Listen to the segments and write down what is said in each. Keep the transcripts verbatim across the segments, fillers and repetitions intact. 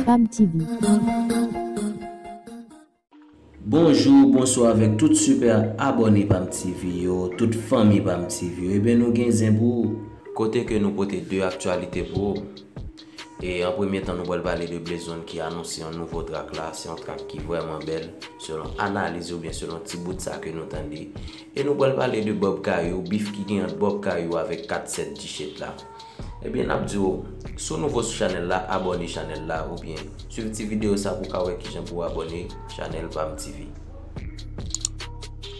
Pam T V. Bonjou, bonswa avèk tout sipè abòne Pam T V yo, tout fanmi Pam T V yo. Ebyen, nou gen zen pou ou. Kote ke nou pote de aktyalite pou ou. E an premye tan, nou pral pale de Blaze One ki anonse yon nouvo track la. Se yon track ki vrèman bèl, selon analiz oubyen selon ti bout sa ke nou tande. E nou pral pale de Bob Kayou, bif ki gen ant Bob Kayou avèk kat sèt G-Shit la. Ebyen, n ap di w, si w nouvo sou chanèl la, abòne chanèl la, oubyen swiv ti videyo sa pou w ka wè kijan pou w abòne chanèl Pam T V.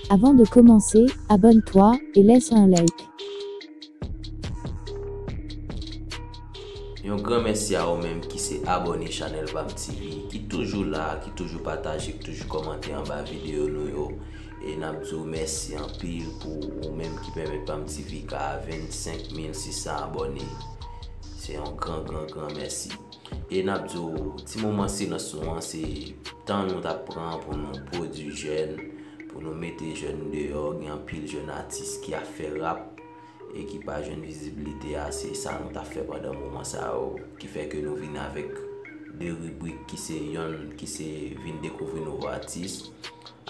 Avant de commencer, abonne-toi et laisse un like. Yon gran mèsi a ou menm ki se abòne chanèl Pam T V, ki toujou la, ki toujou pataje, ki toujou kòmante anba videyo nou yo. E n ap di w mèsi anpil pou ou menm ki pèmèt Pam T V ka a vennsenk mil sis san abòne. Se yon gran, gran, gran mèsi. E n ap di w, ti moman silans nou an, se tan nou t ap pran pou nou pwodui jèn, pou nou mete jèn deyò. Gen anpil jèn atis ki ap fè rap e ki pa jwenn vizibilite a. Se sa nou t ap fè pandan moman sa yo, ki fè ke nou vin avèk de ribrik ki se yonn ki se vin dekouvri nouvo atis,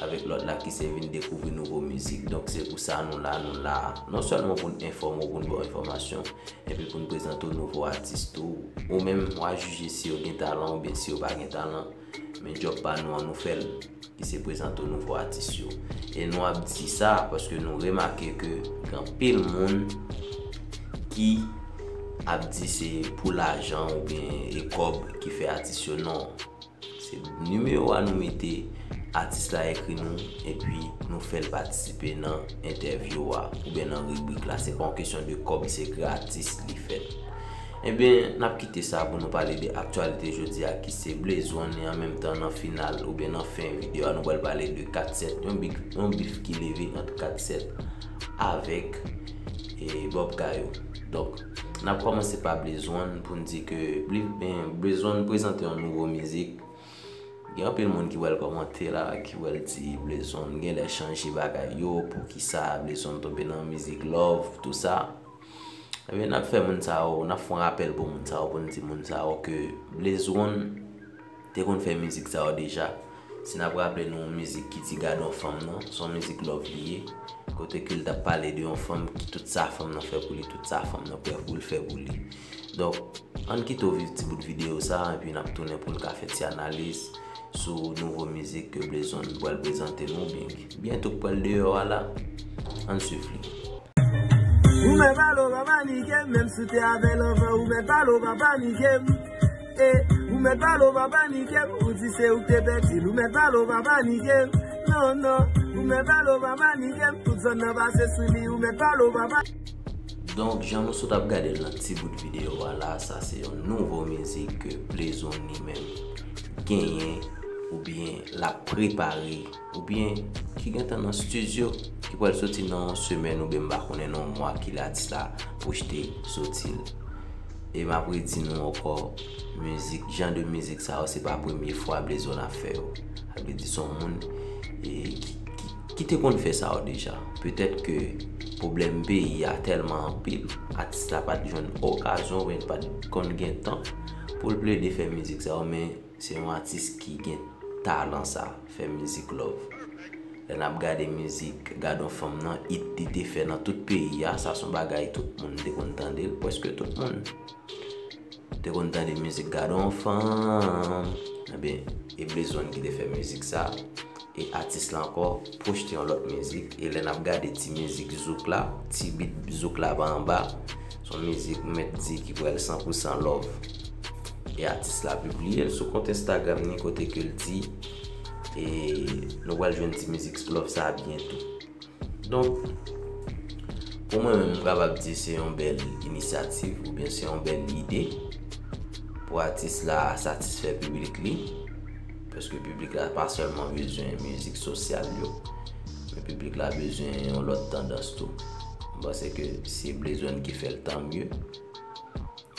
avèk lòt la ki se vin dekouvri nouvo mizik. Donk se pou sa nou la, nou la non sèlman pou n enfòme w, pou n ba w enfòmasyon, epi pou n prezante w nouvo atis tou. Ou menm, w a jije si yo gen talan oubyen si yo pa gen talan. Men djòb pa nou an, nou fè l, ki se prezante w nouvo atis yo. E nou ap di sa paske nou remake ke gen anpil moun ki ap di se pou lajan oubyen e kòb ki fè atis yo. Non. Se nimewo a nou mete, atis la ekri nou, epi nou fè l patisipe nan entèvyou a oubyen nan ribrik la. Se pa yon kesyon de kòb, se gratis li fèt. Ebyen, n ap kite sa pou nou pale de aktyalite jodi a ki se Blaze One, e an menm tan nan final oubyen nan fen videyo a, nou pral pale de kat sèt, yon bif, yon bif ki leve ant kat sèt avèk e Bob Kayou. Donk, n ap kòmanse pa Blaze One pou n di ke Bli- ben, Blaze One prezante yon nouvo mizik. Gen anpil moun ki pral kòmante la, ki pral di Blaze One genlè chanje bagay yo, poukisa Blaze One tonbe nan mizik love, tou sa. Ebyen, n ap fè moun sa yo, n ap fè yon rapèl pou moun sa yo, pou n di moun sa yo ke Blaze One te konn fè mizik sa yo deja. Si n ap raple nou mizik ki di Gad on fanm nan, se yon mizik love li ye. Kote ke l t ap pale de yon fanm ki tout sa fanm nan fè pou li, tout sa fanm nan prè pou l fè pou li. Donk, ann kite w viv ti bout videyo sa, epi n ap tounen pou n ka fè ti analiz sou nouvo mizik ke Blaze One pral prezante nou, oubyen byento k pral deyò a la. Ann swiv li. Ou mèt pale w pa panike m, menm si w te avè lover, ou mèt pale w pa panike m. E, ou mèt pale w pa panike m, ou di se ou k te pèdi l, ou mèt pale w pa panike m. Non, non, ou mèt pale w pa panike m, tout zòn nan pase sou li, ou mèt pale w pa panike m. Donk, jan nou sot ap gade l nan ti bout videyo a la, sa se yon nouvo mizik ke Blaze One li menm genyen oubyen l ap prepare oubyen ki gentan nan estidyo, ki pral soti nan yon semèn oubyen m pa konnen nan yon mwa ki lè atis la pwojte soti l. E m ap redi nou ankò, mizik, jan de mizik sa yo, se pa premye fwa Blaze One ap fè yo. Sa vle di se yon moun e, ki, ki, ki te konn fè sa yo deja. Petèt ke pwoblèm peyi a tèlman anpil, atis la pa t jwenn okazyon oubyen pa t konn gen tan pou l plede fè mizik sa yo, men se yon atis ki gen talan sa, fè mizik love. Lè n ap gade mizik Gad on fanm nan, it li te fè nan tout peyi a, sa se yon bagay tout moun te konn tande l, prèske tout moun te konn tande mizik Gad on fanm. Ebyen, e Blaze One ki te fè mizik sa. E atis la ankò pwojte yon lòt mizik. E lè n ap gade ti mizik zouk la, ti bit zouk la pa anba, se yon mizik m mèt di ki pral san pou san love. E atis la pibliye l sou kont Instagram ni kote ke l di e nou pral jwenn ti mizik love sa byento. Donk, pou mwen menm, m kapab di se yon bèl inisyativ oubyen se yon bèl lide pou atis la satisfè piblik li. Paske piblik la pa sèlman bezwen mizik sosyal yo, men piblik la bezwen yon lòt tandans tou. M panse ke si Blaze One ki fè l, tanmye.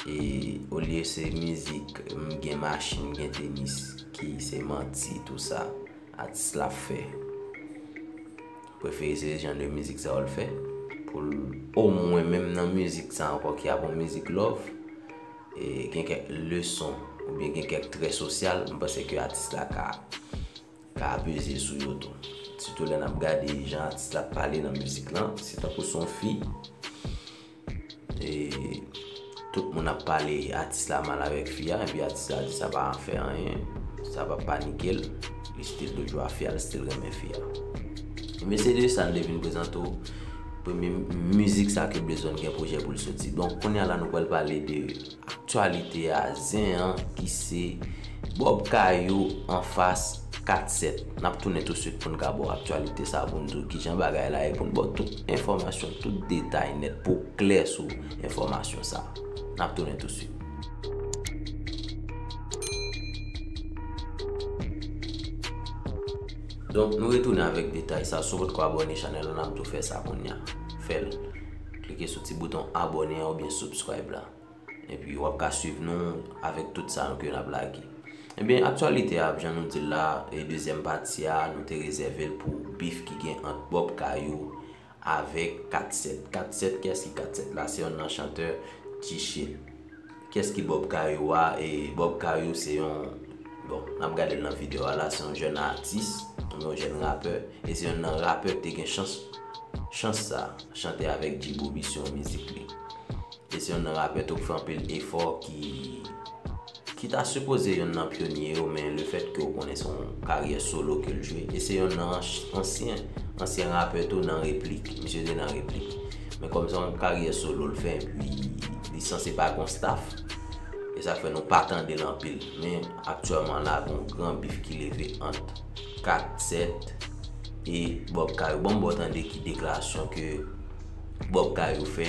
E olye se mizik, m gen machin, m gen tenis, ki se manti, tou sa, atis la ap fè. Prefere se jan de mizik sa yo l fè. Pou l omwen menm nan mizik sa ankò ki ap yon mizik love, e gen kèk leson oubyen gen kèk trè sosyal, m panse ke atis la ka, ka apeze sou yo tou. Sitou lè n ap gade jan atis la ap pale nan mizik lan, se tankou se yon fi. E tout moun ap pale atis la mal avèk fi a, epi atis la di sa pa fè anyen, sa pa panike l, li still toujou a fi a, li still renmen fi a. Ebyen, se de sa n te vin prezante w premye mizik sa ke Blaze One gen pwojè pou l soti. Donk, kounye a la, nou pral pale de aktyalite a zen an, ki se Bob Kayou anfas Kat Sèt. N ap tounen tousuit pou n ka ba w aktyalite sa, pou n di w kijan bagay la ye, pou n ba w tout enfòmasyon, tout detay nèt, pou w klè sou enfòmasyon sa. N ap tounen tousuit. Donk, nou retounen avèk detay sa. Si w potko abòne chanèl la, n ap di w fè sa kounye a. Fè l. Klike sou ti bouton abòne an oubyen subscribe la. Epi w ap ka swiv nou avèk tout sa ke n ap lage. Ebyen, aktyalite a, jan nou di l la, e dezyèm pati a, nou te rezève l pou bif ki gen ant Bob Kayou avèk Kat Sèt. Kat Sèt, kiyès ki Kat Sèt la? Se yonn nan chantè T-Shield. Kiyès ki Bob Kayou a? E Bob Kayou se yon, bon, n ap gade l nan videyo a la, se yon jèn atis, yon jèn rapè, e se yonn nan rapè ki te gen chans, chans sa, chante avèk G-Booby sou yon mizik li. E se yonn nan rapè tou k fè anpil efò, ki, ki ta sipoze yonn nan pyonye yo, men lefètke w konnen se yon karyè solo ke l jwe, e se yonn nan ans-, ansyen, ansyen rapè tou nan Replik, misye te nan Replik. Men kòm se yon karyè solo l fè, epi li sanse pa gon staff, e sa k fè nou pa tande l anpil. Men aktyèlman la, gon gran bif ki leve ant Kat Sèt e Bob Kayou. Ban m ba w tande ki deklarasyon ke Bob Kayou fè,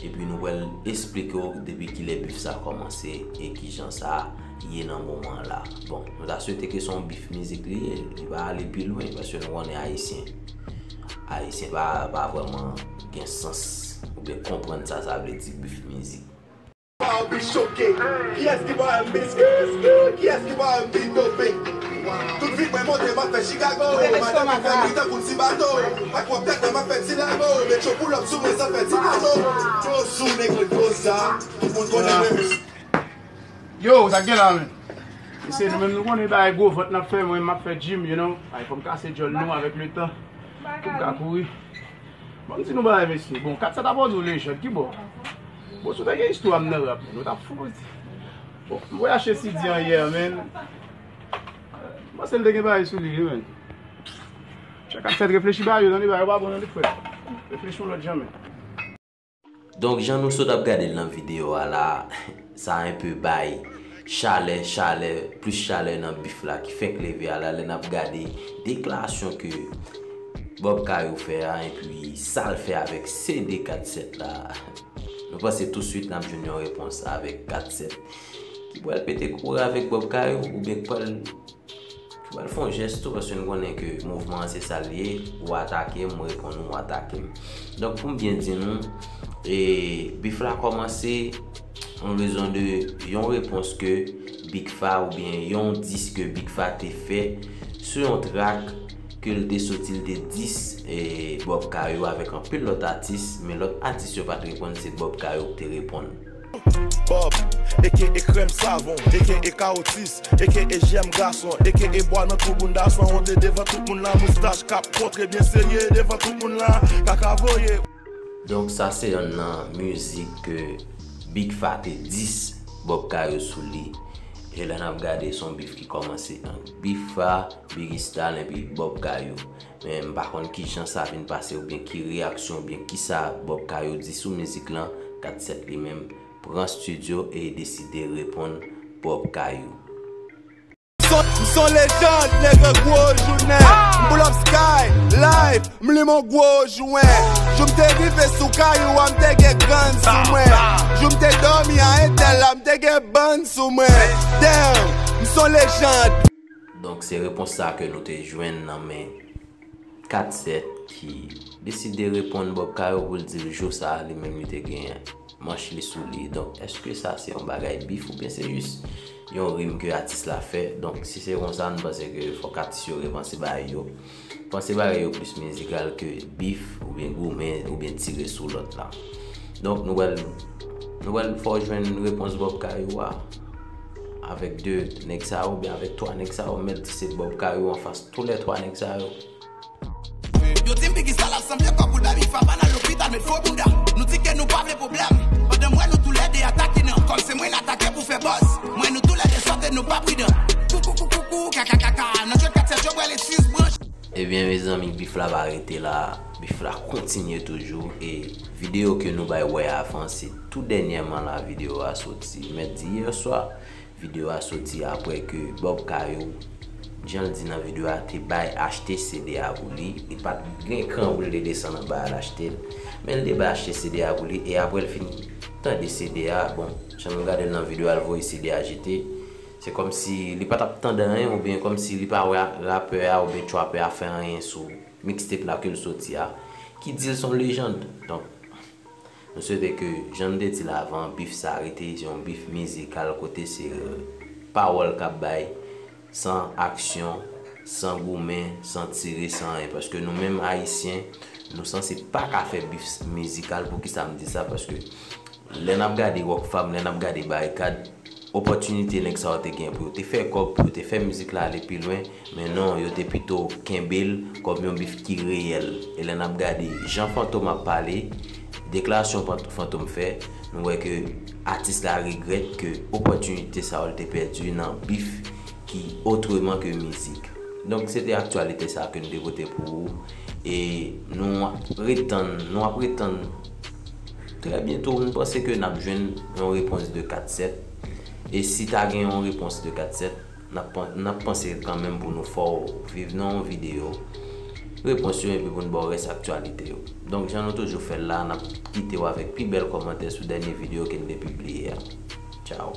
epi nou pral esplike w depi kilè bif sa kòmanse e kijan sa ye nan moman la. Bon, nou ta swete ke se yon bif mizik li ye, li pa ale pi lwen, paske nou konnen Ayisyen, Ayisyen pa, pa vrèman gen sans oubyen konprann sa sa vle di bif mizik. Barbie choke. Kiyès ki pa renmen biscuit? Kiyès ki pa renmen dope? Tout vi mwen monte, m ap fè Chicago. Madanm ki fè mi tankou ti bato. Ak wòb tèt la, m ap fè ti lago. Metro pull up sou mwen san fè ti ato. Flow sou nèg mwen gwo sa. Tout moun konnen mwen. Yo, sa k gen la, men? Mesye, nou menm nou konnen bagay gwo vant n ap fè, mwen m ap fè gym, you know. Ay, fò m kase djòl nou avèk le tan. Pou m ka kouri. Ban m di nou bagay, mesye. Bon, Kat Sèt ap di w lejand, ki bò? Bon, si w te gen istwa m nan rap, men, ou t ap fou, mesye. Bon, m voye achte C D an yè, men. M panse l te gen bagay sou li, wi, men. Chè Kat Sèt, reflechi ba yo, tande, bagay yo pa bon, tande, frè. Reflechi yon lòt jan, men. Donk, jan nou sot ap gade l nan videyo a la, sa enpe bay chalè, chalè, plis chalè nan bif la ki fèk leve a la, lè n ap gade deklarasyon ke Bob Kayou fè a, epi sa l fè avèk C D Kat Sèt la. Nou panse tousuit n ap jwenn yon repons avèk Kat Sèt ki pral pete kouri avèk Bob Kayou, oubyen ki pral ki pral fè yon jès tou, paske nou konnen ke mouvman an se sa l ye, ou atake m, mwen reponn ou, ou atake m. Donk, pou m byen di nou, e, bif la kòmanse an rezon de yon repons ke Big Fa oubyen yon dis ke Big Fa te fè sou yon track ke l te soti, l te dis, e, Bob Kayou avèk anpil lòt atis, men lòt atis yo pa t reponn, se Bob Kayou ki te reponn. Bob, aka Krèm Savon, aka Kaotis, aka J M Gason, aka Bwa nan Twou Bounda San Wonte devan tout moun la, moustach k ap montre byen serye devan tout moun la, kaka voye. Donk, sa se yonn nan mizik ke Big Fa te dis Bob Kayou sou li. E lè n ap gade, se yon bif ki kòmanse ant Big Fa, Biggy Stalin epi Bob Kayou. Men m pa konn kijan sa vin pase oubyen ki reyaksyon oubyen kisa Bob Kayou di sou mizik lan, Kat Sèt li menm pran estidyo e deside reponn Bob Kayou. M son lejand, nègre, gwo jounen. M pull up sky, live, m limen yon gwo jwen. Jou m te rive sou Kayou a, m te gen gann sou mwen. Jou m te dòmi a entèl la, m te gen bann sou mwen. Damn, m son lejand. Donk, se repons sa ke nou te jwenn nan men Kat Sèt ki deside reponn Bob Kayou pou l di l jou sa a, li menm li te gen manch li sou li. Donk, èske sa se yon bagay bif oubyen se jis yon rim ke atis la fè? Donk, si se konsa, nou panse ke fòk atis yo repanse bagay yo. Panse bagay yo plis mizikal ke bif oubyen goumen oubyen tire sou lòt la. Donk, nou pral Nou pral fè w jwenn repons Bob Kayou a. Avèk de nèg sa yo, oubyen avèk twa nèg sa yo, mèt di se Bob Kayou anfas tou lè twa nèg sa yo. Yo di m Biggie sa l ap sanble kò pou l bay bif a pa nan lopital met fo bouda. Nou di ke nou pa vle pwoblèm. Pandan m wè nou toulède atake nan kòm se mwen l atake pou fè buzz. Mwen nou toulède sote nou pa pridan. Koukoukoukou kakakaka nan jwe kat sèt yo pral etwiz branch. Ebyen mezanmi, bif la pa rete la, bif la kontinye toujou. E videyo ke nou bay wè avan se tou dènyèman la videyo a soti. Mèt di yè swa. Videyo a soti apre ke Bob Kayou, jan l di nan videyo a, te bay achte CD a pou li. Li pa t gen kran pou l te desann anba al achte l. Men l te bay achte CD a pou li e apre l fin tande CD a, bon, jan nou gade l nan videyo a, l voye CD a jete. Se kòmsi li pa t ap tande anyen oubyen kòmsi li pa wè rapè a oubyen trapè a fè anyen sou mixtape la ke l soti a, ki di l se yon lejand. Donk, nou swete ke, jan n te di l avan, bif sa rete yon bif mizikal kote se pawòl k ap bay, san aksyon, san goumen, san tire, san anyen. Paske nou menm Ayisyen, nou sanse pa ka fè bif mizikal. Poukisa m di sa? Paske lè n ap gade Rockfam, lè n ap gade Barikad, opòtinite nèg sa yo te gen pou yo te fè kòb, pou yo te fè mizik la ale pi lwen, men non, yo te pito kenbe l kòm yon bif ki reyèl. E lè n ap gade jan Fantom ap pale, deklarasyon Fantom fè, nou wè ke atis la regrèt ke opòtinite sa yo l te pèdi nan bif ki otreman ke mizik. Donk se te aktyalite sa ke nou te pote pou ou. E nou ap ret tann, nou ap ret tann trè byento, nou panse ke n ap jwenn yon repons de kat sèt. E si ta gen yon repons de kat sèt, n ap panse kanmenm pou nou fè w viv nan yon videyo repons yo epi pou n ba w rès aktyalite yo. Donk jan nou toujou fè l la, n ap kite w avèk pi bèl kòmantè sou dènye videyo ke n te pibliye a. Tchaw.